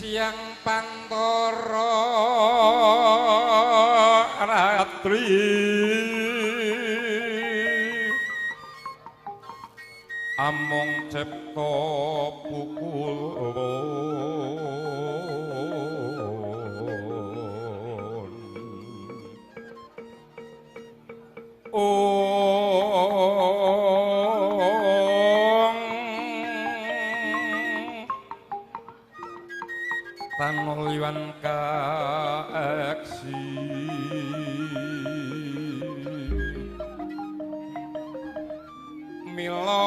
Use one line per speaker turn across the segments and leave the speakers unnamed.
Siang pantara ratri amung cipta pukul tanoliwan kaeksi mila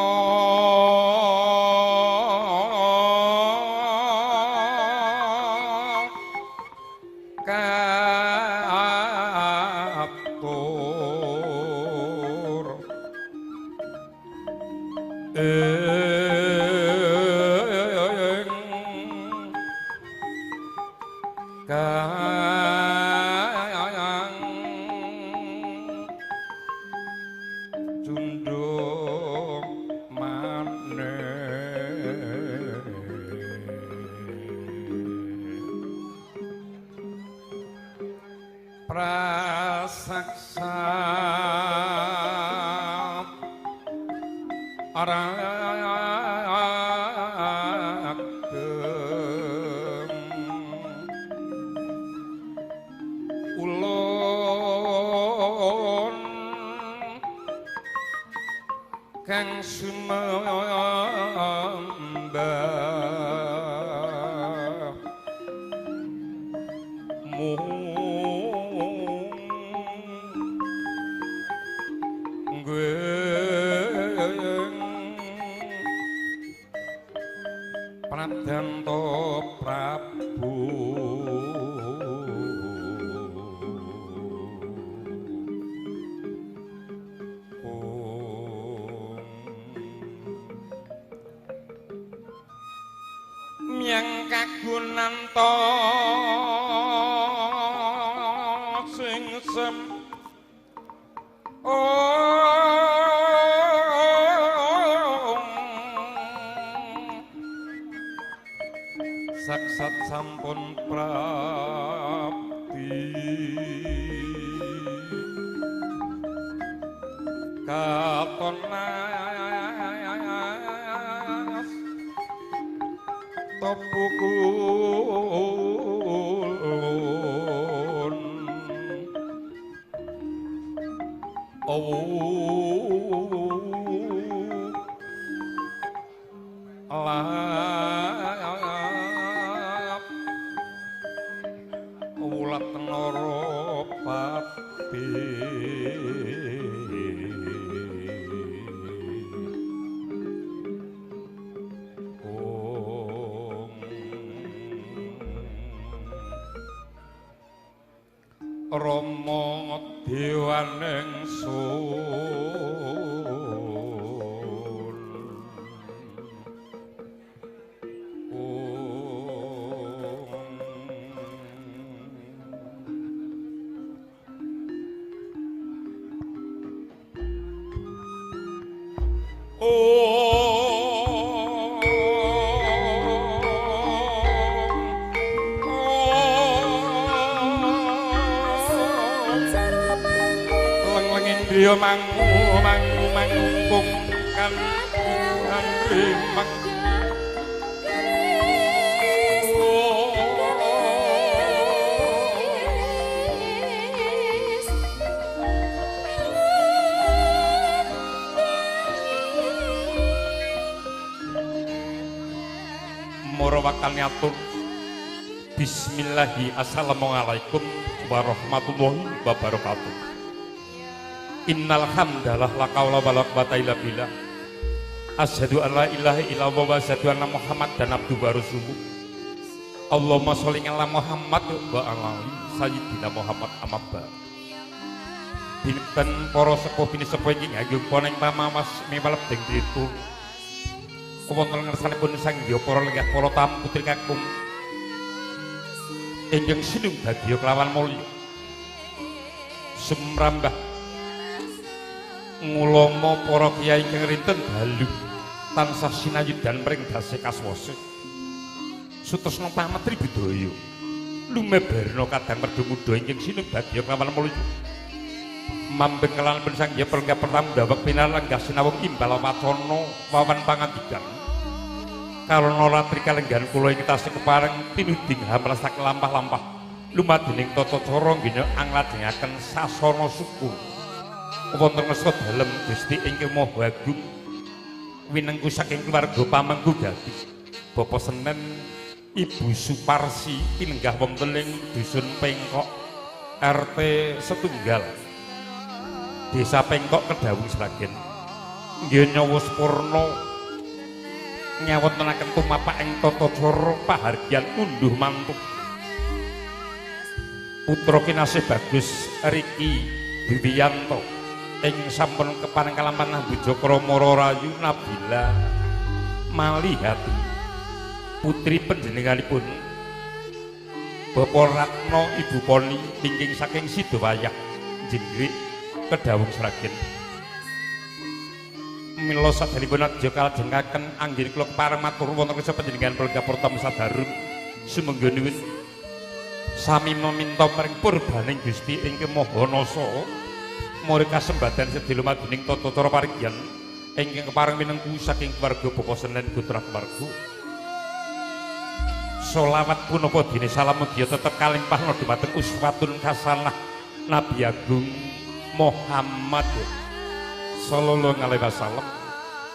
katur ing kang cundung maneh prasaksa aragem ulun kang sumembah mung Pradanta Prabu Myang kagunanta sing sem saksat sampun prapti katon nas topukulun awu lap wulat nara pati Om Rama dewaning sun Leng-leng mangu mangu mangkung kan kan rimeng Moro wakane atur. Bismillahi, assalamualaikum warahmatullahi wabarakatuh. Innal hamdalah la qaula wala quwata illa billah. Asyhadu an la ilaha illallah wa asyhadu anna Muhammadan abduhu wa rasuluh. Allahumma sholli ala Muhammad wa ala ali sayyidina Muhammad amma ba'd. Dinten para sepuh pinisepuh iki nggih ning pamawas mewaleb ding dritu. Wonten ngersanipun Sang Hyang para lenggah para tamu putri kakung ingkang sinung bagya kelawan mulya. Sumrambah ngulama para kiai ingkang rinten dalu tansah sinayudan mring dase kaswasa. Sutresna pametri budaya lumebarna kadang merdha ingkang sinebagya kelawan mulya mambeng kelan pensangya perlenggah pertamu dawek pinalenggah sinawung imbal wacana wawan pangandikan karana latri kalenggahan kula ing tasih kepareng tinuding hamrasak lampah-lampah lumadining tata cara nggih anglajengaken sasana suku wonten ngrasa dalem Gusti ingkang Maha Agung winengku saking keluarga pamengku gati Bapak Senen Ibu Suparsi pinenggah wonten ing Dusun Pengkok RT Setunggal Desa Pengkok Kedawung Sragen nggih nyawa sepurna nyawontenaken tumapak ing tata cara pahargyan unduh mantu putra kinasih Bagus Riki Wiwiyanto ing sampun kepareng kalampahan Buja Krama Rayu Nabila Malihati putri panjenenganipun Bapak Ratno Ibu Poni ingkang saking Sidowayah Jenggrek Kedawung Sragen. Mila sadanipun aja kalajengaken anggene kula kepareng matur wonten kersa panjenengan pelenggah pertama sadarun sumangga nuwun sami meminta maring purbaning Gusti ingkang Maha Nasa murid kasembadan sedaya lumaduning tata cara parigyan ingkang kepareng minengku saking keluarga Bapak Senen putra keluarga. Solawat punapa dene salam mugia tetep kalimpahna dumateng uswatun hasanah Nabi Agung Muhammad sallallahu alaihi wasallam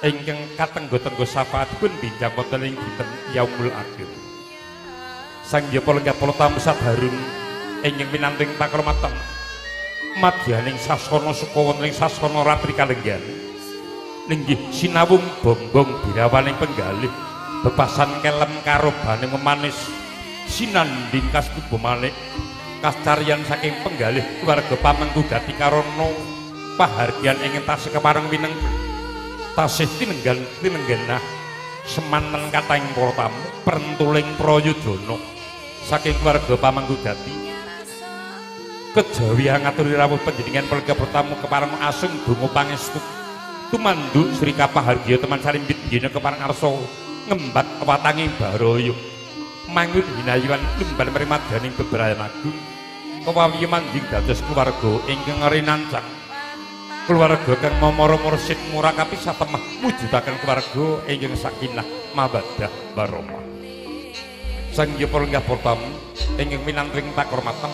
ingkang katenggo-tenggo syafaatipun binjang wonten ing dinten yaumul akhir. Sang Hyang Palenggah para tamu sabarun ingkang pinanting pakromatan madyaning sasana suka wonten ing sasana ratri kalenggan linggih sinawung bonggong birawaning penggalih bebasan kelem karobane memanis sinanding kastuba malik kascaryan saking penggalih keluarga pamengku gati karana pahargyan ingkang tasih kepareng wineng tasih tinenggan tinenggenah semanten kathahing para tamu prentuling prayojana saking keluarga pamengku gati kejawi ngaturi rawuh panjenengan pelenggah pertamu kepareng asung donga pangestu tumanduk Sri Kapahargya teman sarimbit dina kepareng arsa ngembat watangi baraya mangun hinayuan lumban mrimadaning bebrayan agung kewawiya manjing dados keluarga ingkang rinancang keluarga kang mamara mursid murakapi satemah mujudaken keluarga ingkang sakinah mawaddah warahmah. Sang Hyang Palenggah para tamu ingkang pinantuing pakurmatan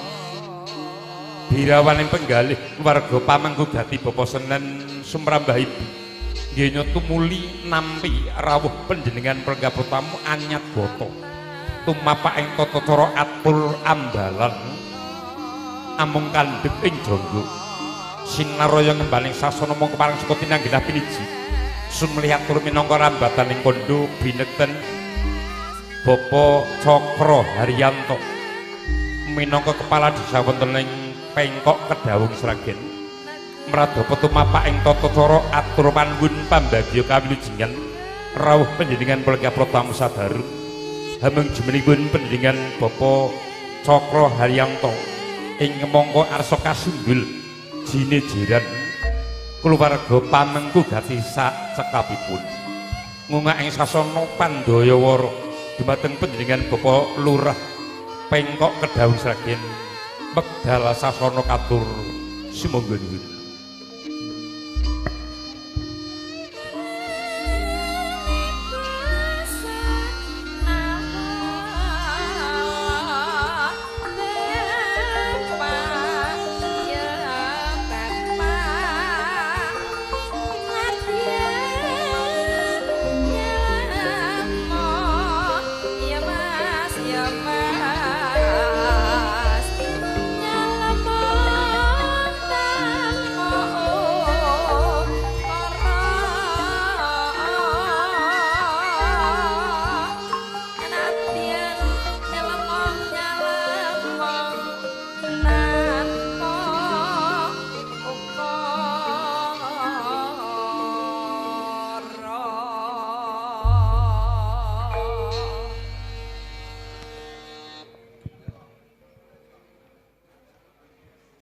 birawaning penggalih keluarga pamengku gati Bapak Senen sumrambah Ibu nggih tumuli nampi rawuh panjenengan pelenggah tamu anyat bata tumapak ing tata cara atur ambalan amung kandhek ing jangga sinaraya ngembaling sasana mung kepareng saka tinanggenah piniji sumlihatur minangka rambataning kandha binekten Bapak Cakra Haryanto minangka kepala desa wonten ing Pengkok Kedawung Sragen mradha tumapak ing tata cara atur panuwun pambagya kawilujengan rawuh panjenengan pelenggah pratamu sadarun hameng jumenipun panjenengan Bapak Cakra Haryanto ing mangka arsa kasunggul jinejeran keluarga pamengku gati sak cekapipun ngungak ing sasana pandayawara dumateng panjenengan Bapak Lurah Pengkok Kedawung Sragen wekdal sasana katur sumangga nuwun.